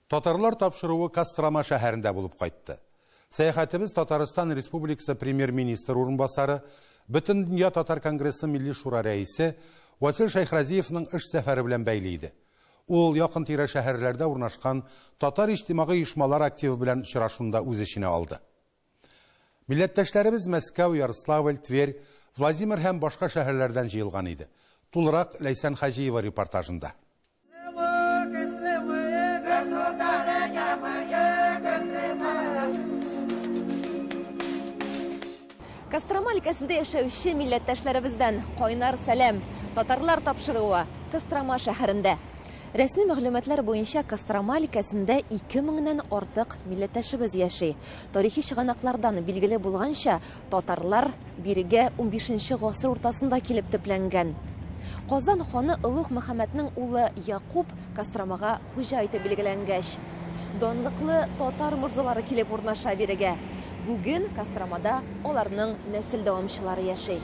Татарлар тапшыруы Кострома шәһәрендә булып кайтты. Сәяхәтебез Татарстан Республикасы Премьер-министры урынбасары, Бөтендөнья татар конгрессы Милли шура рәисе Васил Шәйхразиевның эш сәфәре белән бәйле иде. Ул якын-тирә шәһәрләрдә урнашкан татар иҗтимагый оешмалар активы белән очрашуны да үз эченә алды. Милләттәшләребез Мәскәү, Ярославль, Тверь, Владимир һәм башка шәһәрләрдән җыелган иде. Тулырак Ләйсән Хаҗиева репортажында. Кострома өлкәсендә яшәүче милләттәшләребездән кайнар сәлам. Татарлар тапшыруы Кострома шәһәрендә. Рәсми мәгълүматлар буенча Кострома өлкәсендә 2000 нән артык милләттәшебез яши. Тарихи чыганаклардан билгеле булганча, татарлар бирегә 15 гасыр уртасында килеп төпләнгән. Казан ханы Олуг Мөхәммәднең улы Якуб Костромага хуҗа итеп билгеләнгәч, данлыклы татар морзалары килеп урнаша бирегә. Бүген Костромада аларның нәсел дәвамчылары яши.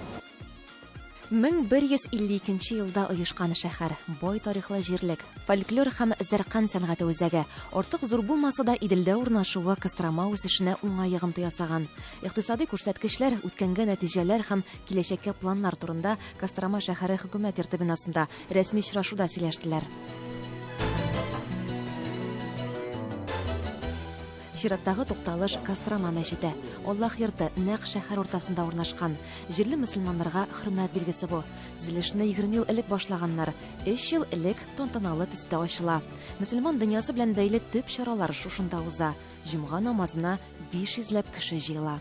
1152 елда оешкан шәһәр, бай тарихлы җирлек, фольклор һәм зәркан сәнгате үзәге. Артык зур булмаса да, Иделдә урнашуы Кострома үсешенә уңай йогынты ясаган. Икътисадый күрсәткечләр, үткәнгә нәтиҗәләр һәм киләчәккә планнар турында Кострома шәһәре хөкүмәт йорты бинасында рәсми очрашуда сөйләштеләр. Чираттагы тукталыш Кострома мәчете. Аллаһ йорты нәкъ шәһәр уртасында урнашкан. Җирле мөселманнарга хөрмәт билгесе бу. Төзелешне 20 ел элек башлаганнар. Өч ел элек тантаналы төстә ачыла. Мөселман дөньясы белән бәйле төп чаралар шушында уза. Җомга намазына 500 ләп кеше җыела.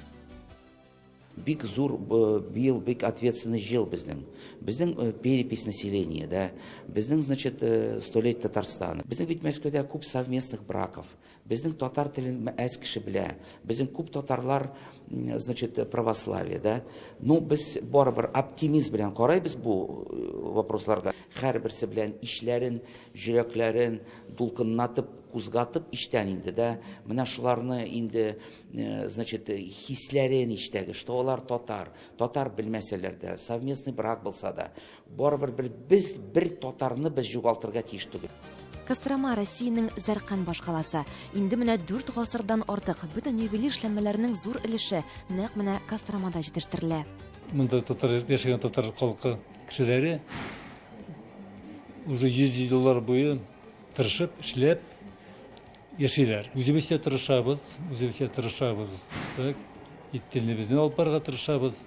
Бик зур быел бик ответственный ел безнең. Безнең перепись населения, да, безнең, значит, столетие Татарстана. Безнең бит Мәскәүдә күп совместных браков. Безнең татар телен әз кеше белә. Безнең күп татарлар, значит, православие, да. Ну, без барыбер оптимизм белән карайбыз бу вопросларга. Һәрберсе белән ишләрен, йөрәкләрен дулкынлатып, кузгатып иштән инде, да. Менә шуларны инде, значит, хисләрен иштәге, что алар татар, татар белмәсәләр дә, совместный брак булса да, Барыбер бер без бер татарны без югалтырга тиеш түгел. Кострома Россиянең зәркан башкаласы. Инде менә дүрт гасырдан артык бөтен ювелир эшләнмәләренең зур өлеше нәкъ менә Костромада җитештерелә. Монда татар яшәгән татар халкы кешеләре уже 100 еллар буе тырышып, эшләп яшиләр. Үзебезчә тырышабыз, үзебезчә тырышабыз. Так, телебезне алып барырга тырышабыз.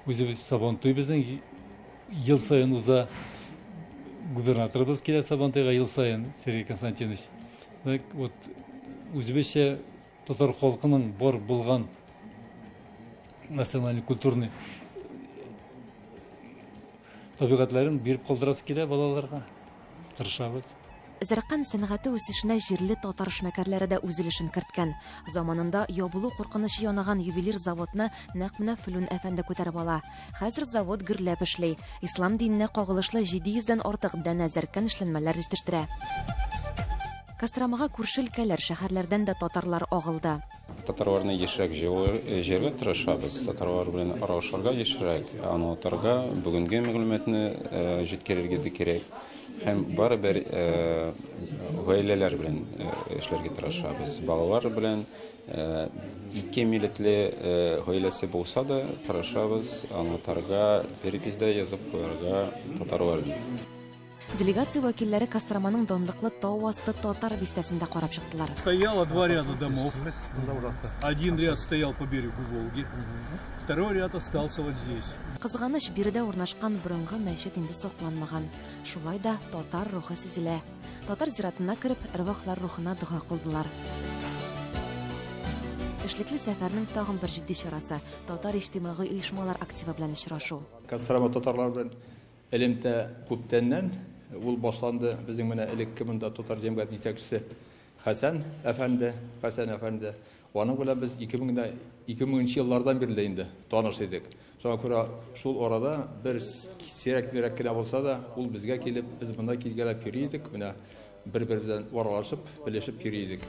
Үзебез Сабантуй безнең ел саен уза. Губернаторыбыз килә Сабантуйга ел саен, Сергей Константинович. Так, вот үзебезчә татар халкының бар булган национальный культурный табигатьләрен биреп калдырасы килә балаларга. Тырышабыз. Зәркан сәнгате үсешенә җирле татар эшмәкәрләре дә үз өлешен керткән. Заманында ябылу куркынычы янаган ювелир заводны нәкъ менә Флүн әфәнде күтәреп ала. Хәзер завод гөрләп эшли. Ислам диненә кагылышлы 700 дән артык данә зәркән эшләнмәләр җитештерә. Костромага күрше өлкәләр, шәһәрләрдән дә татарлар агылды. Татарларны ешрак җыярга тырышабыз, татарлар белән аралашырга ешрак, аңлатырга, бүгенге мәгълүматны җиткерергә дә кирәк. Һәм барыбер гаиләләр белән эшләргә тырышабыз. Балалар белән ике милләтле гаиләсе булса да, тырышабыз аңлатырга, переписьдә язып куярга татарларны. Делегация вәкилләре Костроманың данлыклы тау асты татар бистәсендә карап чыктылар. Стояло два ряда домов. Один ряд стоял по берегу Волги, второй ряд остался вот здесь. Кызганыч, биредә урнашкан борынгы мәчет инде сакланмаган. Шулай да татар рухы сизелә. Татар зиратына кереп, әрвахлар рухына дога кылдылар. Эшлекле сәфәрнең тагын бер җитди чарасы, татар иҗтимагый оешмалар активы белән очрашу. Кострома татарлары белән Элемтә күптәннән ул башланды. Безнең менә элекке монда татар җәмгыяте җитәкчесе Хәсән әфәнде, Хәсән әфәнде. Аның белән без 2000 2000 еллардан бирле инде таныш идек. Шуңа күрә шул арада бер сирәк-мирәк кенә булса да, ул безгә килеп, без монда килгәләп йөри идек. Менә бер-бер белән аралашып, белешеп йөри идек.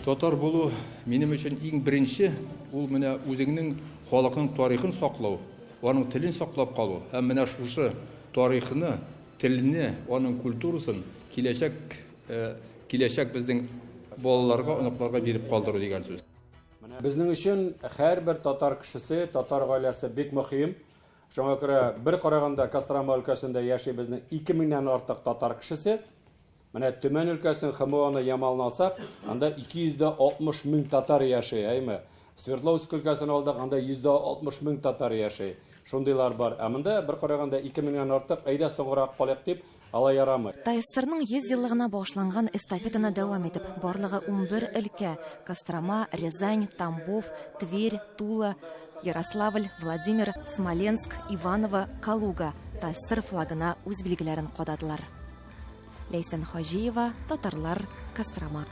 Татар булу минем өчен иң беренче, ул менә үзеңнең халыкның тарихын саклау, аның телен саклап калу һәм менә шушы тарихны, телне, аның культурасын киләчәк киләчәк безнең балаларга, оныкларга биреп калдыру дигән сүз. Безнең өчен һәрбер татар кешесе, татар гаиләсе бик мөһим. Шуңа күрә бер караганда Кострома өлкәсендә яши безнең 2000 нән артык татар кешесе. Менә Төмән өлкәсен, ХМОны, Ямалны алсак, анда 260 мең татар яши, әйме? Свердловск өлкәсен алдык, анда 160 мең татар яши. Шундыйлар бар. Ә монда бер караганда 2000 нән артык, әйдә соңгырак калыйк дип, алай ярамый. ТАССРның 100 еллыгына багышланган эстафетаны дәвам итеп, барлыгы 11 өлкә, Кострома, Рязань, Тамбов, Тверь, Тула, Ярославль, Владимир, Смоленск, Иваново, Калуга ТАССР флагына үз билгеләрен кададылар. Ләйсән Хаҗиева, Татарлар, Кострома.